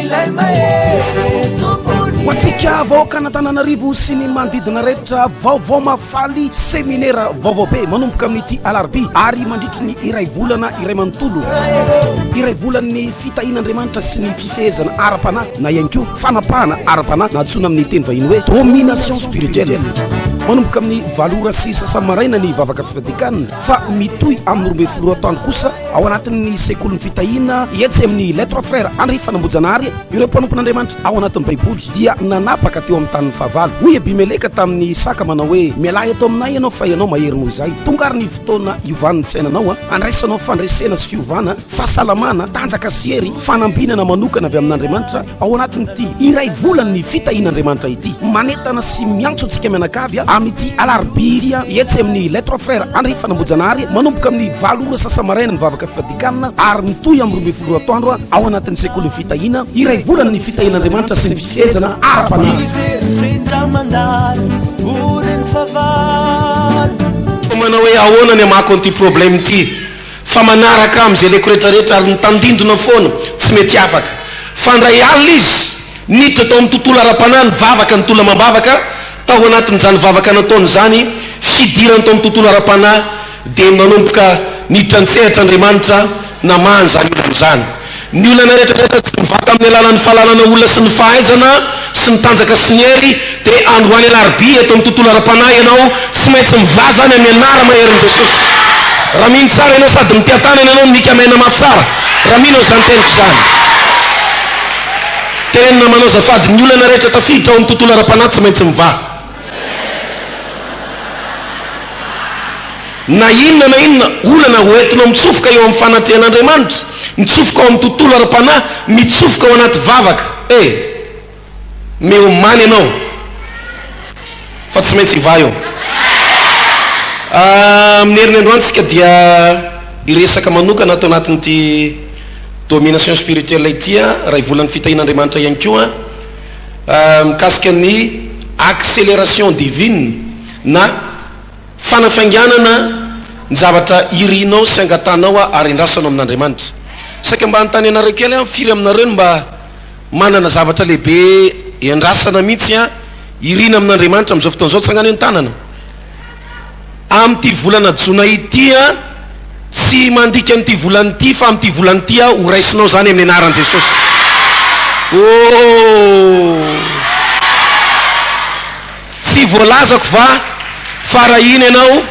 Ilay mahery tompony. Ho antsika vahoakan'Antananarivo sy ny manodidina rehetra, vaovao mahafaly, seminera vaovao be manomboka amin'ity alarobia ary mandritry ny iray volana iray manontolo. Iray volan'ny fitahian'Andriamanitra sy ny fifehezana ara-panahy na ihany koa fanapahana ara-panahy na antsoina amin'ny teny vahiny hoe domination spirituelle. Manomboka amin'ny valo ora sy sasany maraina ny vavaka fifadian-kanina fa mitohy amin'ny 12 atoandro kosa ao anatin'ny sekolin'ny fitahiana etsy amin'ny Les Trois Frères Andrefan'Ambohijanahary. Ireo mpanompon'Andriamanitra ao anatin'ny Baiboly dia nanapaka teo amin'ny tanin'ny fahavalo. Hoy Abimeleka tamin'i Isaka manao hoe, Mialà eto aminay ianao fa ianao mahery noho izahay. Tonga ary ny fotoana hiovan'ny fiainanao, handraisanao fandresena sy fiovana, fahasalamana, tanjaka sy hery, fanambinana manokana avy amin'Andriamanitra ao anatin'ity iray volan'ny fitahian'Andriamanitra ity. Manentana sy miantso antsika mianakavy amin'ity alarobia ity etsy amin'ny Les Trois Frères Andrefan'Ambohijanahary manomboka amin'ny valo ora sasa-maraina ny vavaka fifadian-kanina ary mitohy amin'ny 12 atoandro ao anatin'ny sekolin'ny fitahiana iray volana ny fitahian'Andriamanitra sy ny fifehezana ara-panahy. Izy sendra mandalo orin'ny fahavalo. Manao hoe ahoana ny hamahako an'ity problème ity fa manaraka amin'izay leko retraretra ary ny tandindona foana tsy mety afaka. Fa indray alina izy niditra tao amin'ny tontolo ara-panahy nivavaka nitola amam-bavaka, tao anatin'izany vavaka nataony izany fidirany tao amin'ny tontolo ara-panahy dia nanomboka niditra an-tsehatra Andriamanitra namaha an'izany olana izany. Ny olana rehetra rehetra tsy mivaka amin'ny alalan'ny fahalalana olona sy ny fahaizana sy ny tanjaka sy ny hery dia androany alarobia eto amin'ny tontolo ara-panahy ianao tsy maintsy mivaha izany amin'ny anara-maherin'i Jesosy. Raha mino tsara ianao sady miteha-tanana ianao mika maina mafy tsara raha mino an'izany teniko izany. Teneno namanao azafady ny olana rehetra tafiditra ao amin'ny tontolo ara-panahy tsy maintsy mivaha. Na inona na inona olana hoentinao mitsofoka eo amin'ny fanatrehan'Andriamanitra, mitsofoka ao amin'ny tontolo ara-panahy, mitsofoka ao anaty vavaka, eh! Miomàna ianao fa tsy maintsy hivaha eo. Amin'ny heriny androany tsika dia hiresaka manokana ato anatin'ity domination spirituelle ity, iray volan'ny fitahian'Andriamanitra ihany koa. Mikasika ny accélération divine na fanafainganana ny zavatra irinao sy angatanao ary andrasanao amin'Andriamanitra. Saika mba hanontany anareo kely aho, firy aminareo no mba manana zavatra lehibe iandrasana mihitsy irina amin'Andriamanitra amin'izao fotoana izao? Tsangano ny tanana. Amin'ity volana jona ity an, tsy mandika an'ity volana ity fa amin'ity volana ity aho ho raisinao izany amin'ny anaran'i Jesosy. Oh! Tsy voalazako va fa raha hino ianao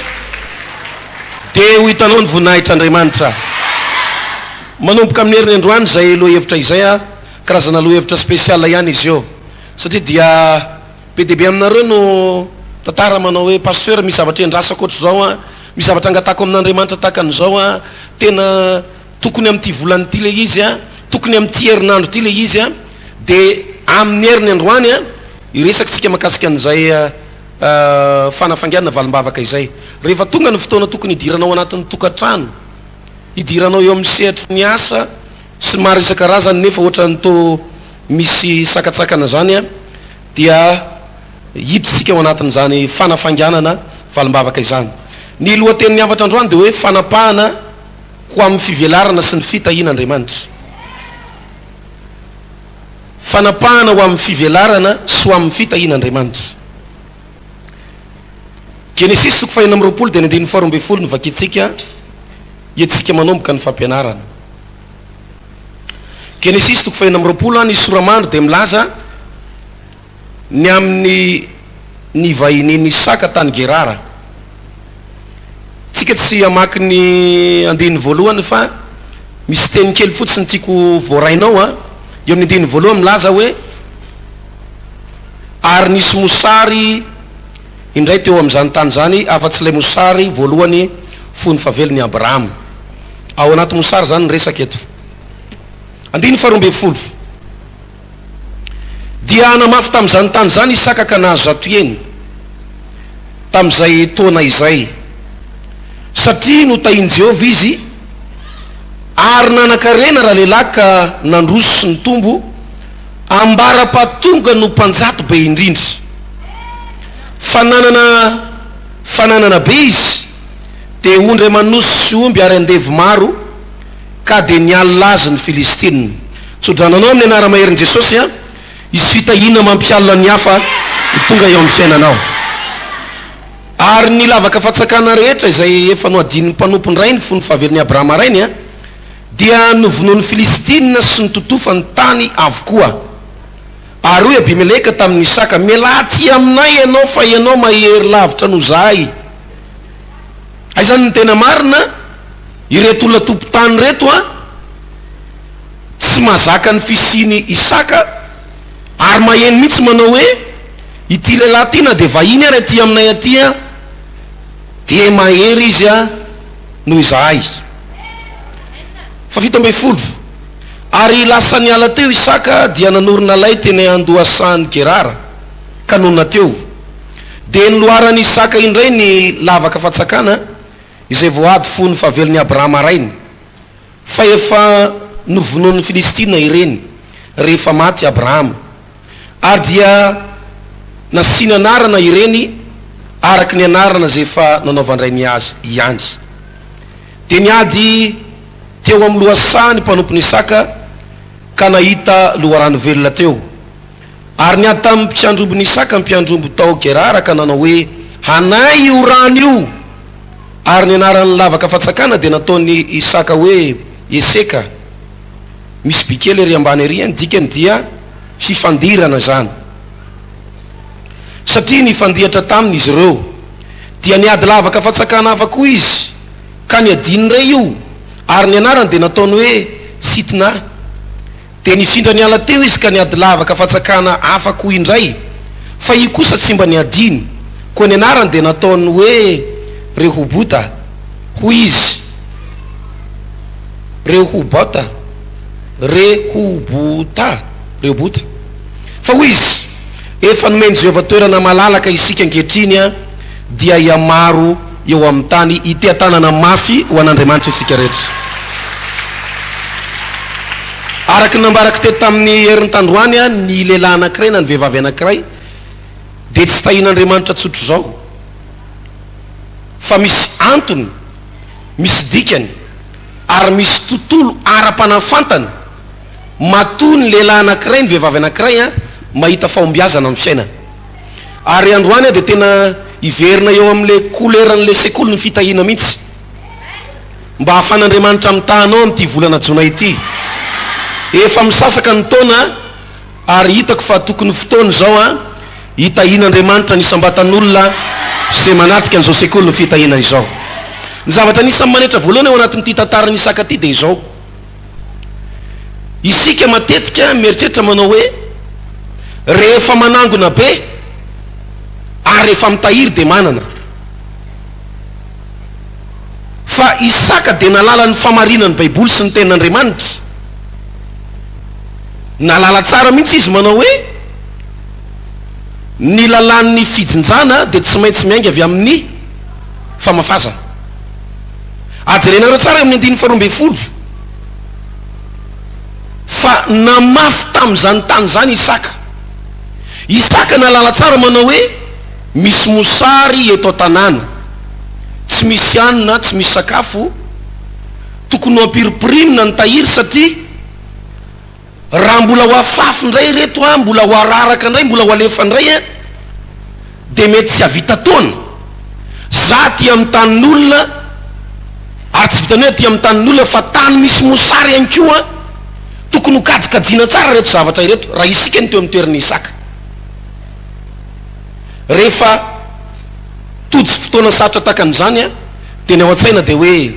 dia ho hitanao ny voninahitr'Andriamanitra. Manomboka amin'ny heriny androany izay lohahevitra izay an, karazana lohahevitra spécial ihany izy io satria dia Be dia be aminareo no tantara manao hoe Pasteur misy zavatra iandrasako ohatr'izao an, misy zavatra angatahako amin'Andriamanitra tahaka an'izao an, tena tokony amin'ity volana ity ilay izy an, tokony amin'ity herinandro ity ilay izy an, dia amin'ny heriny androany an, hiresaka isika mahakasika an'izay fanafainganana valim-bavaka izay. Rehefa tonga ny fotoana tokony hidiranao anatin'ny tokantrano, hidiranao eo amin'ny sehatry ny asa sy ny maro isan-karazany nefa ohatran'ny toa misy sakantsakana izany an, dia hiditra isika ao anatin'izany fanafainganana valim-bavaka izany. Ny lohatenin'ny hafatra androany dia hoe fanapahana ho amin'ny fivelarana sy ny fitahian'Andriamanitra. Fanapahana ho amin'ny fivelarana sy ho amin'ny fitahian'Andriamanitra. Genesisy toko fahenina amby 20 dia ny andininy faha 12 no vakintsika, entintsika manomboka ny fampianarana. Genesisy toko fahenina amby 20, Ny sora-mandry dia milaza ny amin'ny nivahinian'i Isaka tany Gerara. Tsika tsy hamaky ny andininy voalohany fa misy teny kely fotsiny tiako voarainao a. Eo amin'ny andininy voalohany milaza hoe ary nisy mosary indray teo amin'izany tany izany afa-tsy ilay mosary voalohany fony fahavelon'i Abrahama. Ao anaty mosary izany ny resaka eto. Andininy faha 12. Dia hanamafy tamin'izany tany izany Isaka ka nahazo zato heny tamin'izay taona izay, satria notahin'i Jehovah izy, ary nanan-karena ralehilahy ka nandroso sy nitombo, ambara-pahatonga no mpanjato be indrindra. Fa nanana fananana be izy, dia ondry aman'osy sy omby ary andevo maro, ka dia nialona azy ny Filistina. Tso-drano anao amin'ny anara-maherin'i Jesosy an, hisy fitahiana mampialona ny hafa ho tonga eo amin'ny fiainanao. Ary ny lavaka fatsakana rehetra izay efa nohadin'ny mpanompon-drainy fony fahavelon'i Abrahama rainy an, dia novonoin'ny Filistina sy nototofany tany avokoa. Ary hoy Abimeleka tamin'i Isaka, Mialà aty aminay ianao, fa ianao mahery lavitra noho izahay. Aiza no tena marina? Ireto olona tompon-tany ireto an, tsy mahazaka ny fisian'i Isaka, ary maheno mihitsy manao hoe, Ity lehilahy ity na dia vahiny ary aty aminay aty an, dia mahery izy an, noho izahay. Fahafito ambin'ny folo. Ary lasa niala teo Isaka dia nanorina lay teny an-dohasahan'i Gerara, ka nonina teo. Dia noloaran'i Isaka indray ny lavaka fatsakana izay voahady fony fahavelon'i Abrahama rainy, fa efa novonoin'ny Filistina ireny rehefa maty Abrahama. Ary dia nasiany anarana ireny araka ny anarana izay efa nanaovan-drainy azy ihany. Dia niady teo amin'ny lohasaha ny mpanompon'i Isaka ka nahita loharano velona teo. Ary niady tamin'ny mpiandry ombin'i Isaka ny mpiandry omby tao Gerara ka nanao hoe, Hanay io rano io! Ary ny anaran'ny lavaka fatsakana dia nataon'i Isaka hoe Eseka. Misy by kely ery ambany ery, ny dikany dia fifandirana izany. Satria nifandihatra taminy izy ireo. Dia niady lavaka fatsakana hafa koa izy, ka niadiany indray io, ary ny anarany dia nataony hoe Sitna. Dia nifindra niala teo izy ka niady lavaka fatsakana hafa koa indray, fa io kosa tsy mba niadiany, koa ny anarany dia nataony hoe Rehobota. Hoy izy, Rehobota, Rehobota, Rehobota. Fa hoy izy, Efa nomen'i Jehovah toerana malalaka isika ankehitriny, dia hihamaro eo amin'ny tany, hiteha-tanana mafy ho an'Andriamanitra isika rehetra. Araka ny nambarako teto tamin'ny herin'ny tandroany, ny lehilahy anankiray na ny vehivavy anankiray dia tsy tahian'Andriamanitra tsotr'izao, fa misy antony, misy dikany, ary misy tontolo ara-panahy fantany matoa ny lehilahy anankiray, ny vehivavy anankiray mahita fahombiazana amin'ny fiainana. Ary androany aho dia tena hiverina eo amin'ilay couleur-n'ilay sekoly ny fitahiana mihitsy. Mba hahafan'Andriamanitra mitaha anao amin'ity volana jona ity. Efa misasaka ny taona ary hitako fa tokony fotoana izao an, hitahian'Andriamanitra ny isam-batan'olona izay manatrika an'izao sekoly ny fitahiana izao. Ny zavatra anisan'ny manaitra voalohany ao anatin'ity tantaran'i Isaka ity dia izao. Isika matetika mieritreritra manao hoe, rehefa manangona be ary rehefa mitahiry dia manana. Fa Isaka dia nahalala ny famarinan'ny Baiboly sy ny Tenin'Andriamanitra. Nahalala tsara mihitsy izy manao hoe, ny lalàn'ny fijinjana dia tsy maintsy miainga avy amin'ny famafazana. Ary jerenareo tsara eo amin'ny andininy faharoa ambin'ny folo fa namafy tamin'izany tany izany Isaka. Isaka nahalala tsara manao hoe, misy mosary eto an-tanàna, tsy misy hanina, tsy misy sakafo, tokony ho ampiripirimina ny tahiry satria Raha mbola ho afafy indray ireto an, mbola ho araraka indray, mbola ho alefa indray an, dia mety tsy havita taona. Za aty amin'ny tanin'olona, ary tsy vitan'ny hoe aty amin'ny tanin'olona fa tany misy mosary ihany koa an, tokony ho kajikajiana tsara ireto zavatra ireto, raha isika no teo amin'ny toeran'i Isaka. Rehefa tojo fotoana sarotra tahaka an'izany an, dia ny ao an-tsaina dia hoe,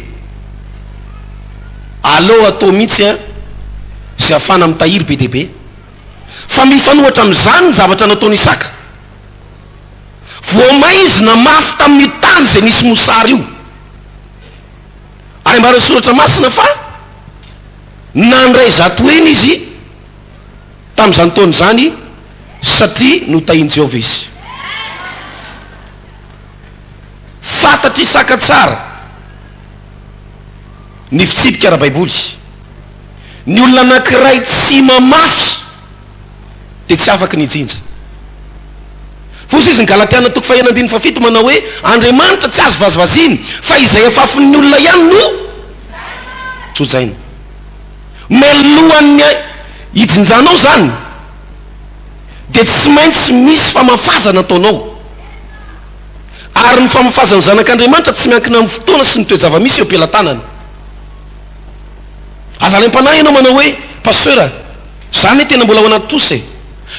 Aleo atao mihitsy an, izay ahafahana mitahiry be dia be. Fa mifanohitra amin'izany ny zavatra nataon'i Isaka. Voamaizina mafy tamin'io tany izay nisy mosary io. Ary ambaran'ny Soratra Masina fa nandray zatohena izy tamin'izany taona izany satria notahin'i Jehovah izy. Fantatr'i Isaka tsara ny fitsipika ara-baiboly. Ny olona anankiray tsy mamafy dia tsy afaky ny hijinja. Foza izy ny Galatiana toko fahenina andininy fahafito manao hoe Andriamanitra tsy azo vazivaziana fa izay afafin'ny olona ihany no jojaina. Mialohan'ny. Hijinjanao izany dia tsy maintsy misy famafazana ataonao. Ary ny famafazan'ny zanak'Andriamanitra tsy miankina amin'ny fotoana sy ny toe-java-misy eo am-pelatanana. Aza alaim-panahy ianao manao hoe, Pasteur a, za anie tena mbola ao anaty trosa e.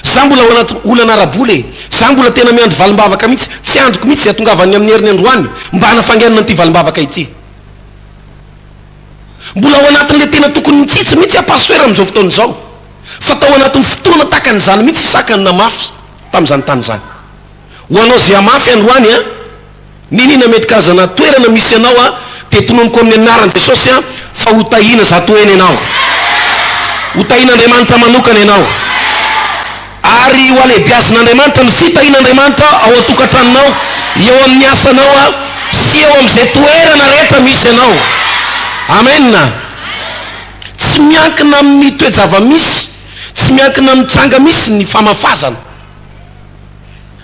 Za mbola ao anaty olana ara-bola e. Za mbola tena miandry valim-bavaka mihitsy. Tsy andriko mihitsy izay hatongavan'ny amin'ny heriny androany mba hanafainganana an'ity valim-bavaka ity. Mbola ao anatin'ilay tena tokony mitsitsy mihitsy aho Pasteur amin'izao fotoana izao. Fa tao anatin'ny fotoana takan'izany mihitsy Isaka no namafy tamin'izany tany izany. Ho anao izay hamafy androany an, n'inona mety karazana toerana misy anao an, dia tononiko amin'ny anaran'i Jesosy an, fa ho tahiana zatohena ianao. Ho tahian'Andriamanitra manokana ianao. Ary ho alehibiazin'Andriamanitra ny fitahian'Andriamanitra ao an-tokantranonao, eo amin'ny asanao an, sy eo amin'izay toerana rehetra misy anao. Amen. Tsy miankina amin'ny toe-java-misy, tsy miankina amin'ny tranga misy ny famafazana.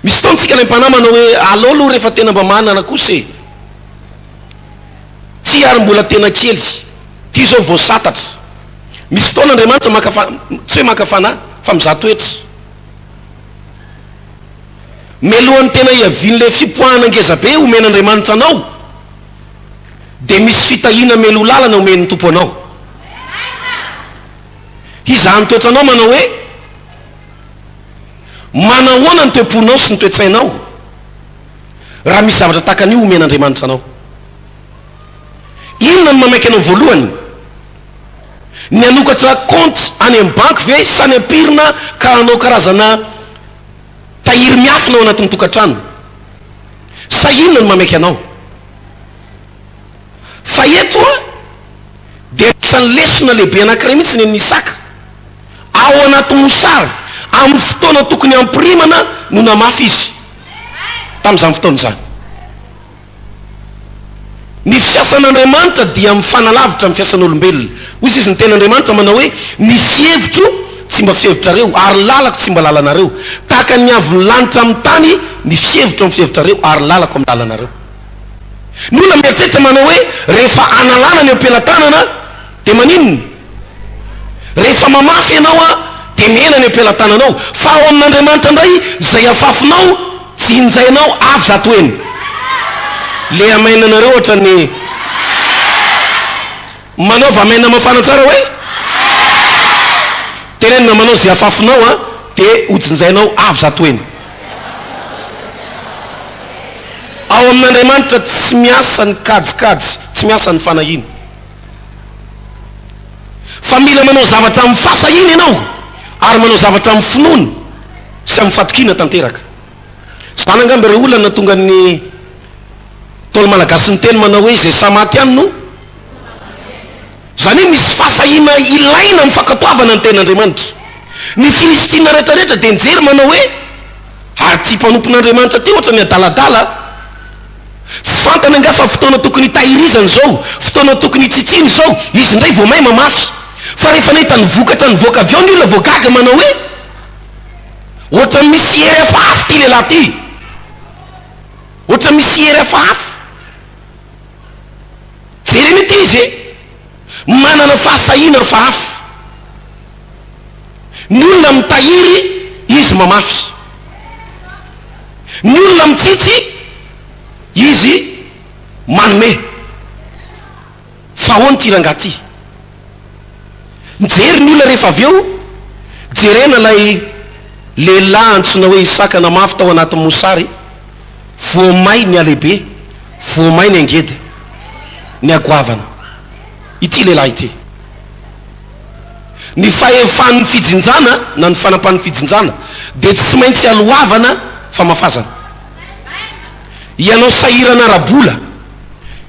Misy fotoana tsika alaim-panahy manao hoe aleo aloha rehefa tena mba manana kosa e! Ty ary mbola tena kely, ty zao vao santatra. Misy fotoana Andriamanitra maka fa, tsy hoe maka fanahy, fa mizaha toetra. Mialohan'ny tena hiavian'ilay fipoahana ngeza be omen'Andriamanitra anao, dia misy fitahiana mialoha lalana omen'ny Tompo anao. Hizaha ny toetranao manao hoe. Manahoana ny toe-ponao sy ny toe-tsainao raha misy zavatra tahaka an'io omen'Andriamanitra anao? Inona no mamaika anao voalohany? Ny hanokatra kaonty any amin'ny banky ve sa ny hampirina ka hanao karazana tahiry miafina ao anatin'ny tokantrano? Sa inona no mamaika anao? Fa eto dia anisan'ny lesona lehibe anankiray mihitsy ny an'i Isaka. Ao anaty mosary, amin'ny fotoana tokony hampirimana no namafy izy tamin'izany fotoana izany. Ny fiasan'Andriamanitra dia mifanalavitra amin'ny fiasan'olombelona. Hoy izy, ny tenin'Andriamanitra manao hoe, Ny fihevitro tsy mba fihevitrareo, ary ny lalako tsy mba lalanareo. Tahaka ny avon'ny lanitra amin'ny tany ny fihevitro amin'ny fihevitrareo, ary ny lalako amin'ny lalanareo. Ny olona mieritreritra manao hoe, rehefa analana ny am-pelatanana dia maninona? Rehefa mamafy ianao an, dia mihena ny am-pelatananao. Fa ao amin'Andriamanitra indray, izay afafinao, jinjainao avy zatoheny. Le amen nareo ohatran'ny manaova amen mafana tsara hoe? Tenenina manao izay afafinao an, dia hojinjainao avy zatoheny. Ao amin'Andriamanitra tsy miasa ny kajikajy, tsy miasa ny fanahiana. Fa mila manao zavatra amin'ny fahasahiana ianao ary manao zavatra amin'ny finoana sy amin'ny fatokiana tanteraka. Izany angamba ireo olona nahatonga ny Ntaolo Malagasy niteny manao hoe izay sahy maty ihany no Izany hoe misy fahasahiana ilaina amin'ny fankatoavana ny tenin'Andriamanitra. Ny Filistina rehetrarehetra dia nijery manao hoe ary ity mpanompon'Andriamanitra ity ohatran'ny adaladala. Tsy fantany angaha fa fotoana tokony hitahirizana izao, fotoana tokony hitsitsiana izao, izy indray vao may mamafy. Fa rehefa nahita ny vokatra nivoaka avy ao ny olona vao gaga manao hoe, Ohatran'ny misy hery hafahafa ity lehilahy ity. Ohatran'ny misy hery hafahafa. Jerena ity izy e! Manana fahasahiana hafahafa. Ny olona mitahiry, izy mamafy. Ny olona mitsitsy, izy manome. Fa ahoana ity rangahy ity? Mijery ny olona rehefa avy eo, jerena ilay lehilahy antsoina hoe Isaka namafy tao anatin'ny mosary, voamay ny halehibe, voamay ny angeda, ny hagoavana. Ity lehilahy ity. Ny fahefan'ny fijinjana na ny fanapahan'ny fijinjana dia tsy maintsy aloavana famafazana. Ianao sahirana ara-bola,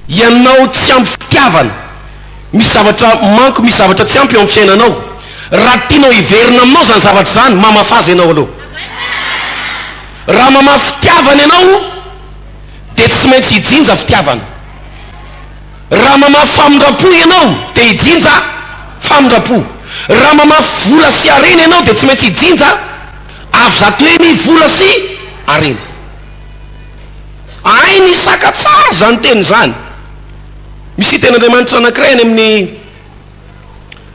ianao tsy ampy fitiavana, misy zavatra manko, misy zavatra tsy ampy eo amin'ny fiainanao. Raha tianao hiverina aminao izany zavatra izany, mamafaza ianao aloha. Raha mamafy fitiavana ianao dia tsy maintsy hijinja fitiavana. Raha mamafy famindram-po ianao dia hijinja famindram-po. Raha mamafy vola sy harena ianao dia tsy maintsy hijinja avy zatoheny vola sy harena. Hain'i Isaka tsara izany teny izany. Misy tenin'Andriamanitra anankiray any amin'ny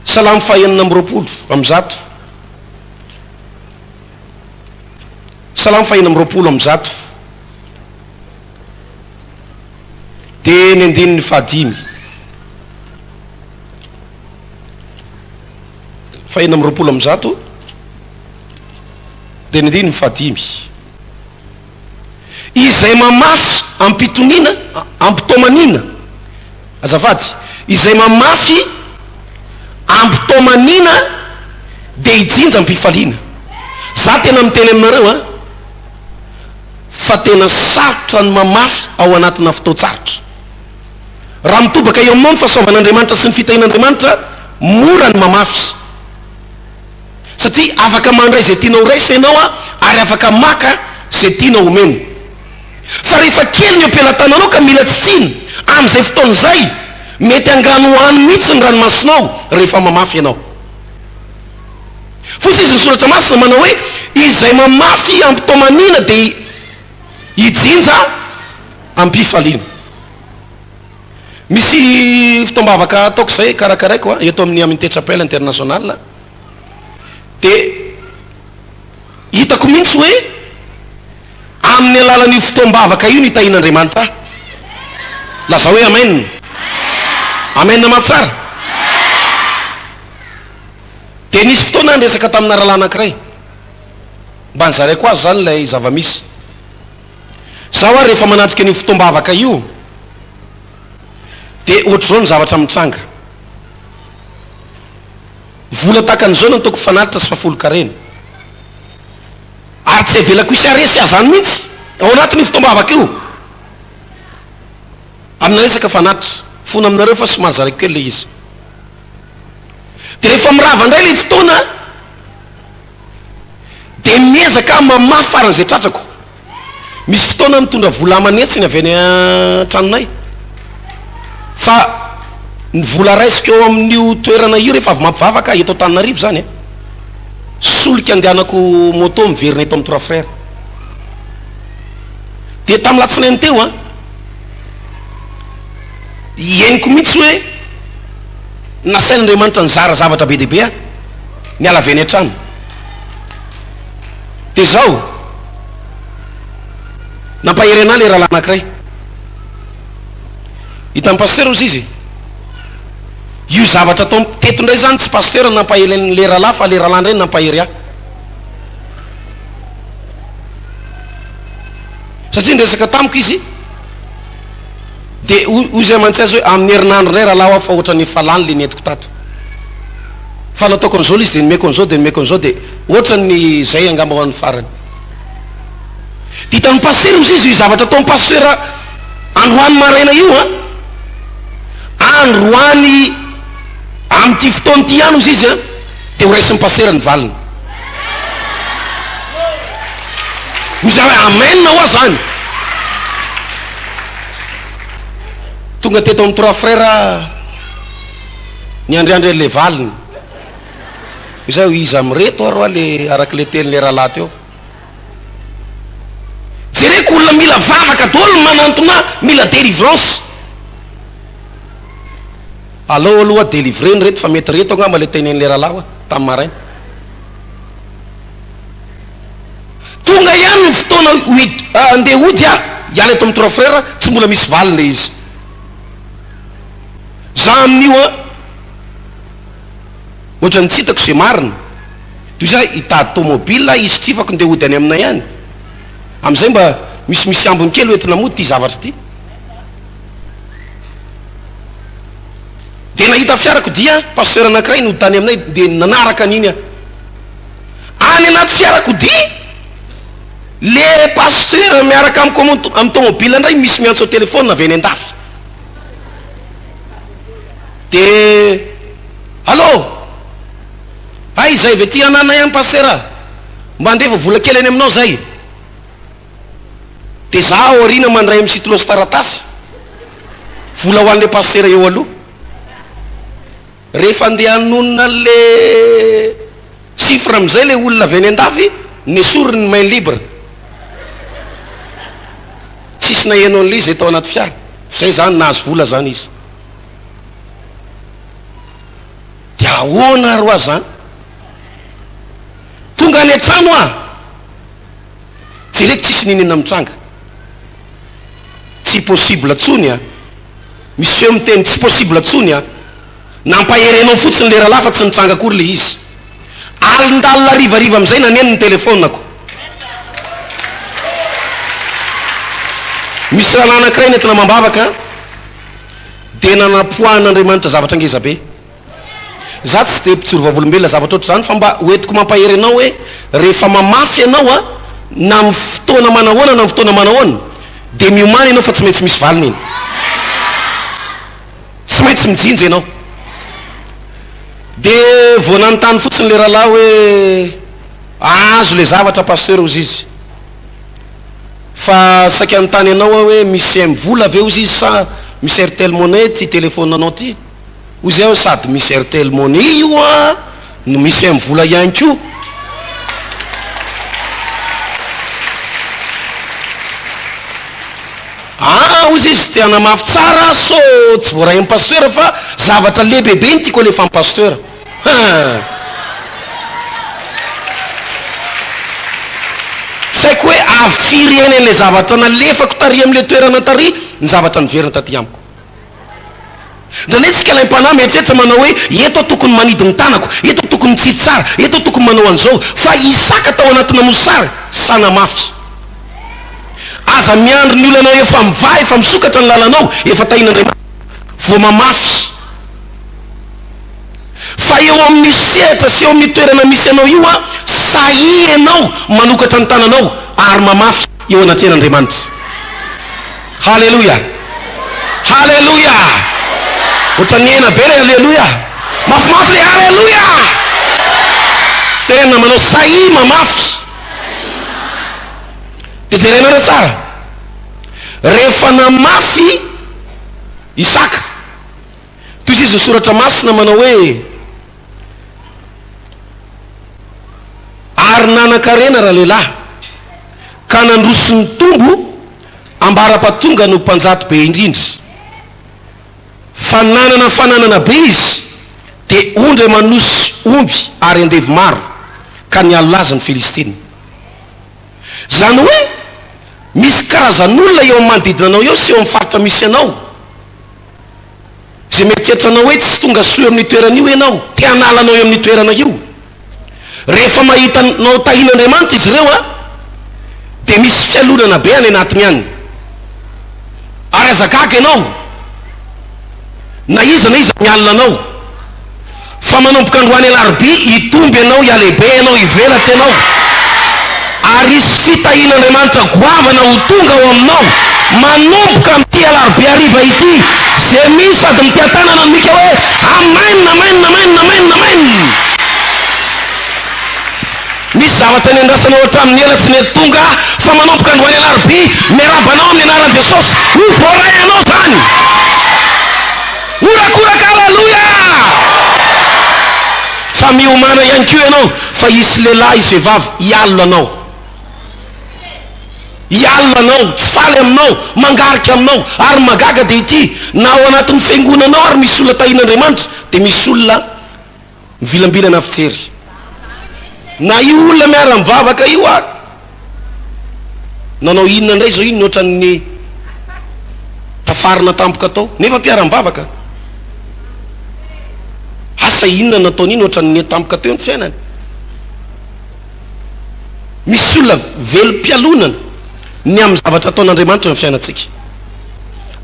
Salamo faha 126. Salamo faha-126. Dia ny andininy fahadimy. Faha-126. Dia ny andininy fahadimy. Izay mamafy am-pitoniana, am-pitaomanina, azafady, izay mamafy am-pitaomanina dia hijinja am-pifaliana. Za tena miteny aminareo an, fa tena sarotra ny mamafy ao anatina fotoan-tsarotra. Raha mitobaka eo aminao ny fahasoavan'Andriamanitra sy ny fitahian'Andriamanitra, mora ny mamafy. Satria afaka mandray izay tianao ho raisina ianao ary afaka maka izay tianao homena. Fa rehefa kely ny eo am-pelatananao ka mila tsitsiana, amin'izay fotoana izay, mety hanganohano mihitsy ny ranomasonao rehefa mamafy ianao. Fotsy izy ny soratra masina manao hoe, Izay mamafy ampitaomanina dia hijinja am-pifaliana. Misy fotoam-bavaka ataoko izay karakaraiko eto amin'ny Amitié Chapelle International. Dia hitako mihitsy hoe amin'ny alalan'io fotoam-bavaka io no itahian'Andriamanitra ahy. Lazao hoe amen. Amen mafy tsara. Dia nisy fotoana aho niresaka tamina rahalahy anankiray. Mba nizaraiko azy izany ilay zava-misy. Izaho ary rehefa manatrika an'io fotoam-bavaka io dia ohatr'izao ny zavatra mitranga. Vola tahaka an'izao no ataoko fanatitra sy fahafolon-karena. Ary tsy avelako hisy haresy ahy izany mihitsy ao anatin'io fotoam-bavaka io. Amina resaka fanatitra. Fona aminareo fa somary zaraiko kely ilay izy. Dia rehefa mirava indray ilay fotoana dia miezaka aho mamaha faran'izay tratrako. Misy fotoana aho mitondra vola aman'hetsiny avy any an-tranonay. Fa ny vola raisiko eo amin'io toerana io rehefa avy mampivavaka aho, eto Antananarivo izany an, solika andehanako moto miverina eto amin'ny Trois Frères. Dia tamin'ny latsinainy teo an, henoko mihitsy hoe nasain'Andriamanitra nizara zavatra be dia be aho, niala avy any an-trano. Dia izao, nampahery an'ahy ilay rahalahy anankiray. Hitan'ny pasitera hozy izy, io zavatra atao teto indray izany tsy pasitera no nampahery an'ilay rahalahy fa ilay rahalahy indray no nampahery ahy. Satria niresaka tamiko izy, dia hoy izy amantsy azy hoe amin'ny herinandro indray rahalahy aho fa ohatran'ny efa lany ilay nentiko tato. Fa nataoko an'izao ilay izy dia nomeko an'izao dia nomeko an'izao dia ohatran'ny izay angamba ho an'ny farany. Dia hitan'ny pasitera hozy izy io zavatra ataon'ny pasitera androany maraina io an, androany amin'ity fotoana ity ihany hozy izy an, dia ho raisin'ny pasitera ny valiny. Hoy za hoe amen hoa zany. Tonga teto amin'ny Trois Frères niandriandry an'le valiny. Hoy za hoe iza amin'ireto ary hoa le arak'le tenin'le rahalahy teo. Jereko olona mila vavaka daholo ny manantona ahy, mila délivrance. Alao aloha délivrer-ny reto fa mety reto angamba le tenenin'le rahalahy hoa tamin'ny maraina. Tonga ihany ny fotoana handeha hody aho, hiala eto amin'ny Trois Frères, tsy mbola misy valiny ilay izy. Za amin'io an, ohatran'ny tsy hitako izay marina. Toy izay hitady tomobile aho hisitrifako ndeha hody any aminay any. Amin'izay mba misimisy ambiny kely hoentina mody ity zavatra ity. Dia nahita fiarakodia pasteur anankiray nody tany aminay dia nanaraka an'iny aho. Any anaty fiarakodia, le pasteur miaraka amiko amin'ny tomobile indray misy miantso telephone avy any andafy. De allo, hay zay avy aty ananay any pasteur a, mba andefa vola kely any aminao zay. De za aoriana mandray amin'ny sitylo sy taratasy, vola ho an'le pasteur eo aloha. Rehefa andeha hanonona an'le chiffre amin'izay le olona avy any andafy, nesoriny ny main libre. Tsisy naheno an'le izy zay tao anaty fiara. Zay zany nahazo vola zany izy. Dia ahoana ary hoa zany? Tonga any an-trano aho. Jereko tsisy n'inon'inona mitranga. Tsy possible tsony a! Misy feo miteny tsy possible tsony a! Nampahery anao fotsiny le rahalahy fa tsy nitranga akory le izy. Alindalina harivariva amizay naneno ny telephone-ko. Misy rahalahy anankiray nentina amam-bavaka dia nanapoahan'Andriamanitra zavatra ngeza be. Za tsy dia mpijoro vavolombelona zavatra ohatr'izany fa mba hoentiko mampahery anao hoe rehefa mamafy ianao a, na amin'ny fotoana manahoana na amin'ny fotoana manahoana dia miomàna ianao fa tsy maintsy misy valiny iny. Tsy maintsy mijinja ianao. Dia vao nanontany fotsiny le rahalahy hoe azo le zavatra pasteur hozy izy. Fa saika hanontany anao aho hoe misy M-vola ve hozy izy sa misy Airtel Money ity telephone anao ity? Hoy zay aho sady misy Airtel Money io an no misy M-vola ihany koa. Aa hozy izy te hanamafy tsara aho sao tsy voarain'ny pasteur fa zavatra lehibebe no tiako alefa amin'ny pasteur. Hein! Tsy haiko hoe avy firy eny an'ilay zavatra nalefako tary amin'ilay toerana tary ny zavatra niverina taty amiko. Indraindray isika alaim-panahy mieritreritra manao hoe, eto aho tokony manidy ny tanako, eto aho tokony mitsiry tsara, eto aho tokony manao an'izao. Fa Isaka tao anatina mosary, sahy namafy. Aza miandry ny olanao efa mivaha, efa misokatra ny lalanao, efa tahin'Andriamanitra, vao mamafy. Fa eo amin'io sehatra sy eo amin'io toerana misy anao io an, sahia ianao manokatra ny tananao ary mamafy eo anatrehan'Andriamanitra. Haleloia! Haleloia! Ohatran'ny hena be ilay haleloia. Mafimafy ilay haleloia! Tena manao sahia mamafy. Dia jerenareo tsara. Rehefa namafy Isaka, Toy izy ny soratra masina manao hoe, Ary nanan-karena ralehilahy, ka nandroso nitombo ambara-pahatonga no mpanjato be indrindra. Fa nanana fananana be izy, dia ondry aman'osy omby ary andevo maro, ka nialona azy ny Filistina. Izany hoe, misy karazan'olona eo amin'ny manodidina anao eo sy eo amin'ny faritra misy anao, Izay mieritreritra anao hoe tsy tonga soa eo amin'io toerana io ianao, te hanala anao eo amin'io toerana io. Rehefa mahita anao tahian'Andriamanitra izy ireo a, dia misy fialonana be any anatiny any. Ary aza gaga ianao na iza na iza mialona anao. Fa manomboka androany alarobia, hitombo ianao, hihalehibe ianao, hivelatra ianao, ary hisy fitahian'Andriamanitra goavana ho tonga ao aminao manomboka amin'ity alarobia hariva ity, izay mino sady mitiatanana no mika hoe, Amen, amen, amen, amen, amen! Misy zavatra niandrasanao hatramin'ny ela tsy nety tonga fa manomboka androany alarobia, miarahaba anao amin'ny anaran'i Jesosy, ho voaray anao izany! Horakoraka Aleloia! Fa miomàna ihany koa ianao fa hisy lehilahy hisy vehivavy hialona anao. Hialona anao, tsy faly aminao, mangarika aminao. Ary ny mahagaga dia ity, na ao anatin'ny fiangonanao ary misy olona tahian'Andriamanitra, dia misy olona mivilambilana fijery. Na io olona miara-mivavaka io ary, nanao inona indray izao iny ohatran'ny tafarina tampoka tao, nefa mpiara-mivavaka. Asa inona nataony iny ohatran'ny nety tampoka teo ny fiainany. Misy olona velom-pialonana ny amin'ny zavatra ataon'Andriamanitra eo amin'ny fiainantsika.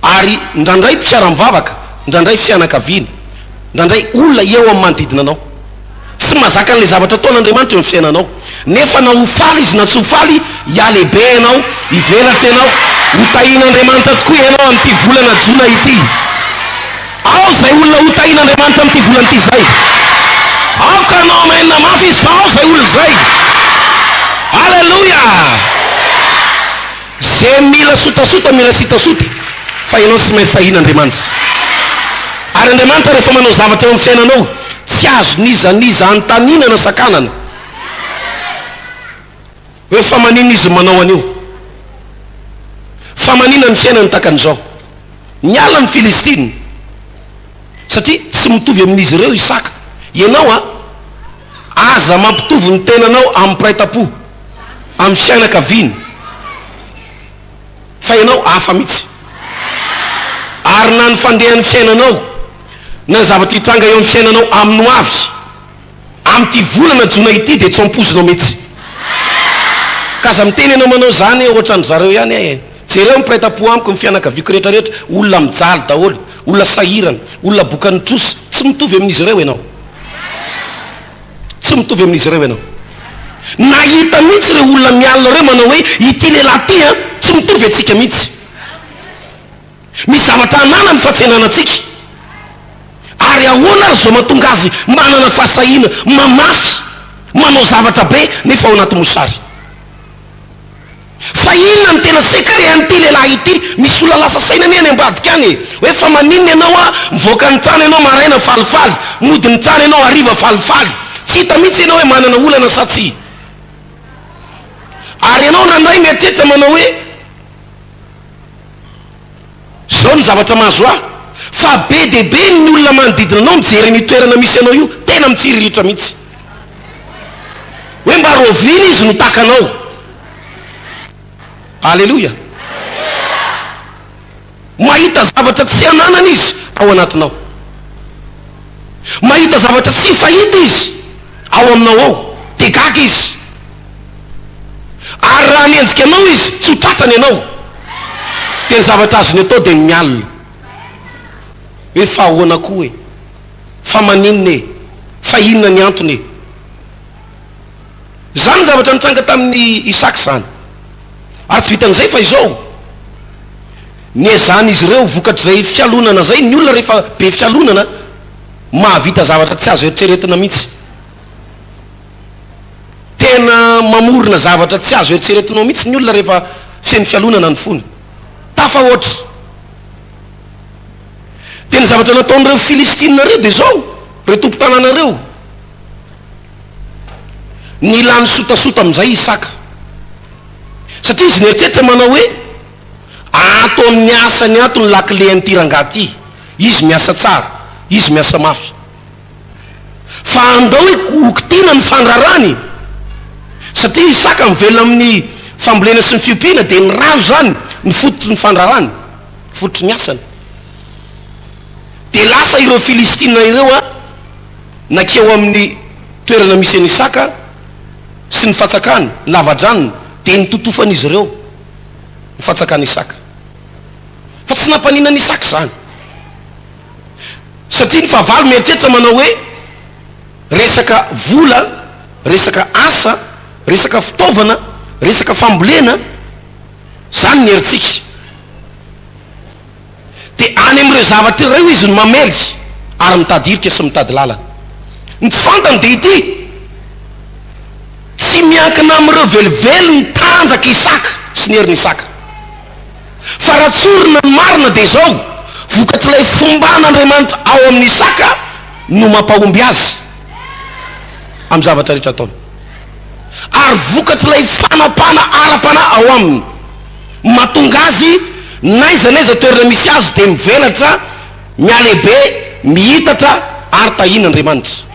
Ary indraindray mpiara-mivavaka, indraindray fianakaviana. Indraindray olona eo amin'ny manodidina anao. Tsy mahazaka an'ilay zavatra ataon'Andriamanitra eo amin'ny fiainanao. Nefa na ho faly izy na tsy ho faly, hihalehibe ianao, hivelatra ianao. Ho tahian'Andriamanitra tokoa ianao amin'ity volana jona ity. Ao izay olona ho tahian'Andriamanitra amin'ity volana ity izay. Aoka hanao amen mafy izy fa ao izay olona izay. Aleloia! Ze mila sotasota mila sitasota fa ianao tsy maintsy tahiana Andriamanitra. Ary Andriamanitra rehefa manao zavatra eo amin'ny fiainanao tsy azon'iza n'iza anontaniana na sakanana hoe fa maninona izy manao an'io? Fa maninona ny fiainany takan'izao? Niala ny Filistina satria tsy mitovy amin'izy ireo Isaka. Ianao a! Aza mampitovy ny tenanao amin'ny mpiray tampo, amin'ny fianakaviana. Fa ianao hafa mihitsy. Ary na ny fandehan'ny fiainanao, na ny zavatra hitranga eo amin'ny fiainanao amin'ny ho avy, amin'ity volana jona ity dia tsy ampoizinao mihitsy. Ka aza miteny ianao manao izany hoe ohatran-dry zareo ihany aho e. Jereo ny mpiray tampo amiko, ny fianakaviako rehetra rehetra, olona mijaly daholo, olona sahirana, olona bokan'ny trosa, tsy mitovy amin'izy ireo ianao. Tsy mitovy amin'izy ireo ianao. Nahita mihitsy ireo olona mialona ireo manao hoe ity lehilahy ity an, tsy mitovy antsika mihitsy. Misy zavatra ananany fa tsy ananantsika. Ary ahoana ary izao mahatonga azy manana fahasahiana mamafy, manao zavatra be nefa ao anaty mosary? Fa inona no tena secret an'ity lehilahy ity? Misy olona lasa saina anie any ambadika any e! Hoe fa maninona ianao a, mivoaka ny trano ianao maraina falifaly, mody ny trano ianao hariva falifaly. Tsy hita mihitsy ianao hoe manana olana sa tsia. Ary ianao indraindray mieritreritra manao hoe, izao ny zavatra mahazo ahy, fa be dia be ny olona manodidina anao mijery an'io toerana misy anao io, tena mitsiriritra mihitsy. Hoe mba rahoviana izy no takanao? Aleloia! Mahita zavatra tsy ananany izy ao anatinao. Mahita zavatra tsy fahita izy ao aminao ao. Dia gaga izy. Ary raha hanenjika anao izy, tsy ho tratrany ianao. Dia ny zavatra azony atao dia ny mialona. Hoe fa ahoana koa e? Fa maninona e? Fa inona ny antony e? Izany ny zavatra nitranga tamin'i Isaka izany. Ary tsy vitan'izay fa izao, niezahan'izy ireo vokatr'izay fialonana izay, ny olona rehefa be fialonana, mahavita zavatra tsy azo eritreretina mihitsy. Tena mamorona zavatra tsy azo eritreretinao mihitsy ny olona rehefa feno fialonana ny fony. Tafahoatra. Dia ny zavatra nataon'ireo Filistina ireo dia izao, ireo tompon-tanàna ireo, nilany sotasota amin'izay Isaka. Satria izy nieritreritra manao hoe, Ato amin'ny asany ato ny lakile an'ity rangahy ity, izy miasa tsara, izy miasa mafy. Fa andao hoe hokitiana ny fandrarany, satria Isaka mivelona amin'ny fambolena sy ny fiompiana, dia ny rano izany no fototry ny fandrarany. Fototry ny asany. Dia lasa ireo Filistina ireo a, nankeo amin'ny toerana misy an'i Isaka sy ny fatsakany, ny lava-dranony, dia nototofan'izy ireo ny fatsakan'i Isaka. Fa tsy nampaninona an'i Isaka izany. Satria ny fahavalo mieritreritra manao hoe, resaka vola, resaka asa, resaka fitaovana, resaka fambolena, izany ny herintsika. Dia any amin'ireo zavatra ireo izy no mamely ary mitady hirika sy mitady lalana. Ny tsy fantany dia ity, tsy miankina amin'ireo velively ny tanjak'i Isaka sy ny herin'i Isaka. Fa raha tsorina ny marina dia izao, vokatr'ilay fomban'Andriamanitra ao amin'i Isaka no mampahomby azy amin'ny zavatra rehetra ataony. Ary vokatr'ilay fanapahana ara-panahy ao aminy. Mahatonga azy n'aiza n'aiza toerana misy azy dia mivelatra, mihalehibe, mihitatra ary tahian'Andriamanitra.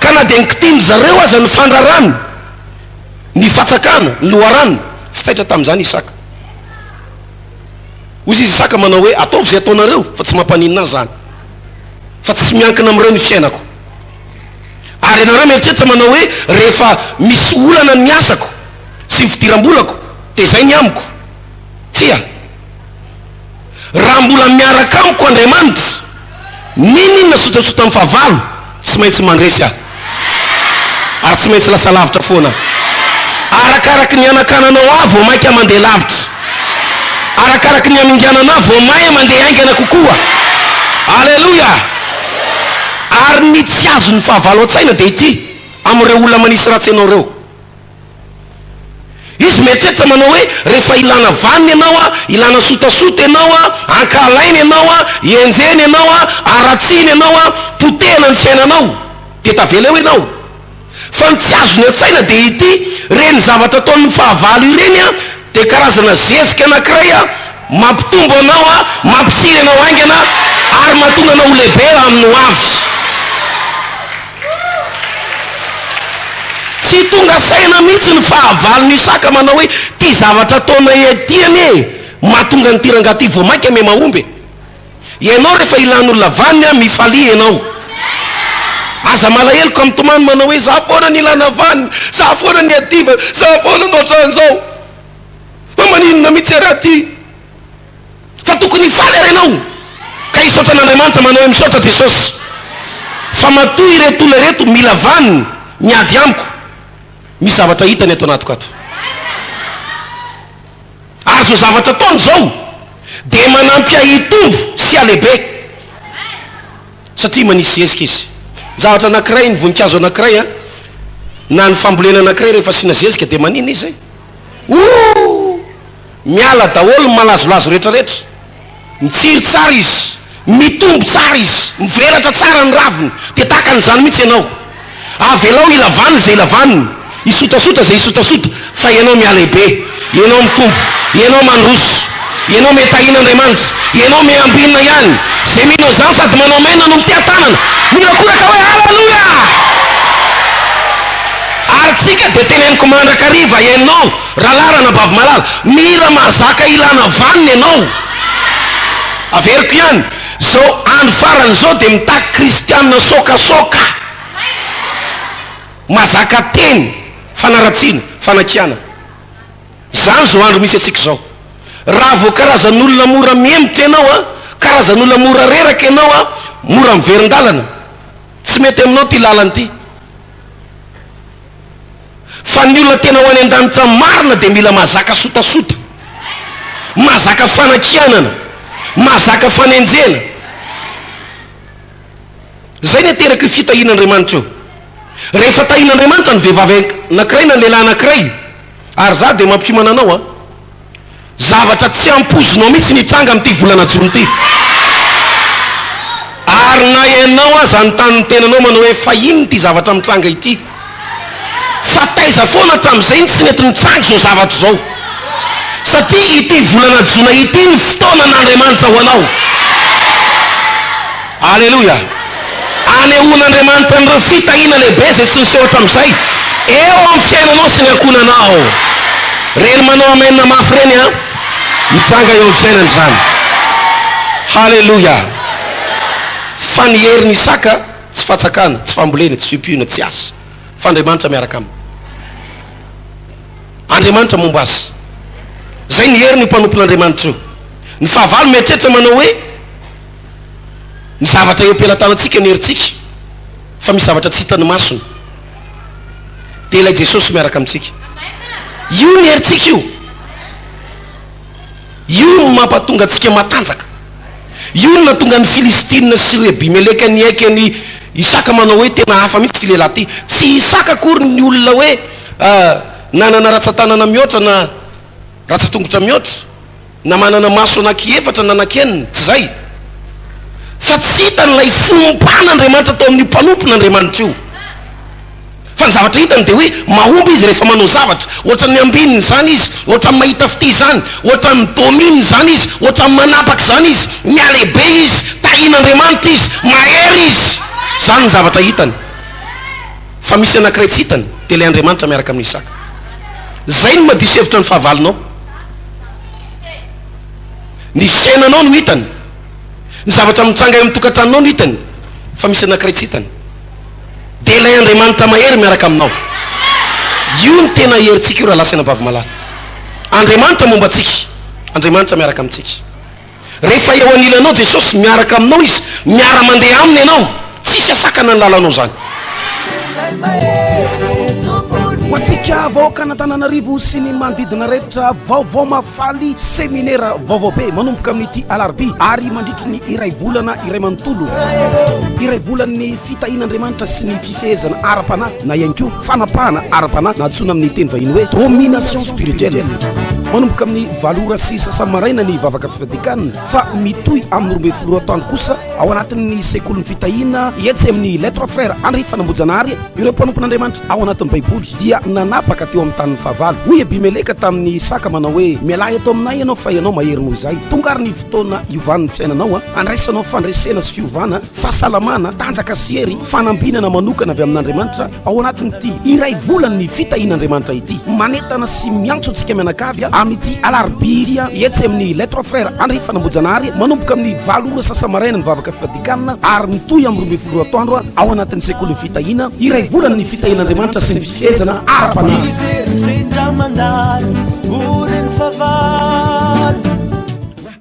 Ka na dia nokitin-dry zareo aza ny fandrarany, ny fatsakana, ny loharano, tsy taitra tamin'izany Isaka. Hoy izy Isaka manao hoe, ataovy izay ataonareo fa tsy mampaninona ahy izany. Fa tsy miankina amin'ireo ny fiainako. Ary ianareo mieritreritra manao hoe, rehefa misy olana ny asako, sy ny fidiram-bolako dia izay ny amiko. Tsia. Raha mbola miaraka amiko Andriamanitra, n'inon'inona sotasotan'ny fahavalo, tsy maintsy mandresy aho. Ary tsy maintsy lasa lavitra foana aho. Arakaraky ny hanakananao ahy vao mainka mandeha lavitra. Arakaraky ny haminganana ahy vao maia mandeha haingana kokoa. Aleloia! Ary ny tsy azon'ny fahavalo an-tsaina dia ity, amin'ireo olona manisy ratsy anao ireo. Izy mieritreritra manao hoe rehefa ilana vanona ianao a, ilana sotasota ianao a, ankahalaina ianao a, enjehina ianao a, haratsiana ianao a, potehina ny fiainanao, dia tavela eo ianao. Fa ny tsy azony an-tsaina dia ity, ireny zavatra ataon'ny fahavalo ireny a, dia karazana zezika anankiray a, Mampitombo anao aho, mampitsiry anao haingana ary mahatonga anao ho lehibe amin'ny ho avy. Tsy tonga saina mihitsy ny fahavalon'i Isaka manao hoe, Ity zavatra ataonay ity anie e! Mahatonga an'ity rangahy ity vao mainka miha mahomby e. Ianao rehefa ilan'olona vaniny an, mifalia ianao. Aza malahelo ka mitomany manao hoe za foana no ilana vaniny, za foana no iadivana, za foana no ohatran'izao. Fa maninona mihitsy ary aho ty? Fa tokony hifaly ary ianao ka hisaotra an'Andriamanitra manao hoe misaotra Jesosy fa matoa ireto olona ireto mila vaniny miady amiko, misy zavatra hitany ato anatiko ato. Ary izao zavatra ataony izao dia manampy ahy hitombo sy halehibe satria manisy zezika izy. Ny zavatra anankiray, ny voninkazo anankiray an, na ny fambolena anankiray rehefa asiana zezika dia maninona izy? Ooh! Miala daholo ny malazolazo rehetra rehetra. Mitsiry tsara izy, mitombo tsara izy, mivelatra tsara ny raviny, dia tahaka an'izany mihitsy ianao. Avelao hila vaniny izay hila vaniny, hisotasota izay hisotasota, fa ianao mihalehibe, ianao mitombo, ianao mandroso, ianao metahin'Andriamanitra, ianao miambina ihany. Izay mino an'izany sady manao amen no miteha-tanana, mihorakoraka hoe Haleloia! Ary tsika dia teneniko mandrakariva, ianao, Rahalahy ranabavy malala, mila mahazaka ilana vanona ianao. Averiko ihany, zao andro farany zao dia mitaky kristianina sokasoka. Mahazaka teny, fanaratsiana, fanakianana. Zany zao andro misy antsika zao. Raha vao karazan'olona mora mihemotra ianao an, karazan'olona mora reraka ianao an, mora miverin-dalana. Tsy mety aminao ity lalana ity. Fa ny olona tena ho any an-danitra marina dia mila mahazaka sotasota, mahazaka fanakianana, mahazaka fanenjehana. Izay ny aterak'io fitahian'Andriamanitra io. Rehefa tahian'Andriamanitra ny vehivavy anankiray na ny lehilahy anankiray, ary za dia mampiomana anao an, Zavatra tsy ampoizinao mihitsy ny hitranga amin'ity volana jona ity. Ary na ianao aza hanontany ny tenanao manao hoe fa inona ity zavatra mitranga ity? Fa taiza foana hatramin'izay no tsy nety nitranga izao zavatra izao? Satria ity volana jona ity no fotoanan'Andriamanitra ho anao. Aleloia! Anehoan'Andriamanitra an'ireo fitahiana lehibe izay tsy niseho hatramin'izay eo amin'ny fiainanao sy ny ankohonanao. Reny manao amen mafy ireny an! Hitranga eo amin'ny fiainany izany. Haleloia! Fa ny herin'i Isaka tsy fatsakana, tsy fambolena, tsy fiompiana, tsy asa. Fa Andriamanitra miaraka aminy. Andriamanitra momba azy. Izay ny herin'io mpanompon'Andriamanitra io. Ny fahavalo mieritreritra manao hoe. Ny zavatra eo am-pelatanantsika ny herintsika fa misy zavatra tsy hitan'ny masony. Dia ilay Jesosy miaraka amintsika. Io ny herintsika io. Io no mampatonga antsika matanjaka. Io no nahatonga ny Filistina sy ry Abimeleka niaiky an'i Isaka manao hoe tena hafa mihitsy ity lehilahy ity. Tsy Isaka akory ny olona hoe nanana ratsan-tanana mihoatra na ratsan-tongotra mihoatra. Na manana maso anaky efatra na anaky enina, tsy izay. Fa tsy hitany ilay fomban'Andriamanitra tao amin'io mpanompon'Andriamanitra io. Fa ny zavatra hitany dia hoe mahomby izy rehefa manao zavatra, ohatran'ny ambininy izany izy, ohatran'ny mahita fitia izany, ohatran'ny mi-domine izany izy, ohatran'ny manapaka izany izy, mihalehibe izy, tahian'Andriamanitra izy, mahery izy. Izany ny zavatra hitany. Fa misy anankiray tsy hitany, dia ilay Andriamanitra miaraka amin'i Isaka. Izay no madiso hevitra ny fahavalonao. Ny fiainanao no hitany. Ny zavatra mitranga eo amin'ny tokantranonao no hitany. Fa misy anankiray tsy hitany. Dia ilay Andriamanitra mahery miaraka aminao. Io no tena herintsika io rahalahy sy anabavy malala. Andriamanitra momba antsika. Andriamanitra miaraka amintsika. Rehefa eo anilanao Jesosy, miaraka aminao Izy, miara-mandeha Aminy ianao, tsisy asakana ny lalanao izany. Ho antsika vahoakan'Antananarivo sy ny manodidina rehetra, vaovao mahafaly, seminera vaovao be manomboka amin'ity alarobia ary mandritry ny iray volana iray manontolo. Iray volan'ny fitahian'Andriamanitra sy ny fifehezana ara-panahy na ihany koa fanapahana ara-panahy na antsoina amin'ny teny vahiny hoe domination spirituelle. Manomboka amin'ny valo ora sy sasany maraina ny vavaka fifadian-kanina fa mitohy amin'ny 12 ora atoandro kosa ao anatin'ny sekolin'ny fitahiana etsy amin'ny Les Trois Frères Andrifanambojanahary. Ireo mpanompon'Andriamanitra ao anatin'ny Baiboly dia nanapaka teo amin'ny tanin'ny fahavalo. Hoy Abimeleka tamin'i Isaka manao hoe, Mialà eto aminay ianao fa ianao mahery noho izahay. Tonga ary ny fotoana hiovan'ny fiainanao, handraisanao fandresena sy fiovana, fahasalamana, tanjaka sy hery, fanambinana manokana avy amin'Andriamanitra ao anatin'ity iray volan'ny fitahian'Andriamanitra ity. Manentana sy miantso antsika mianakavy. Amin'ity alarobia ity, etsy amin'ny Les Trois Frères Andrefan'Ambohijanahary, manomboka amin'ny valo ora sasa-maraina ny vavaka fifadian-kanina ary mitohy amin'ny 12 ora atoandro ao anatin'ny sekolin'ny fitahiana, iray volana ny fitahian'Andriamanitra sy ny fifehezana ara-panahy. Izy sendra mandalo.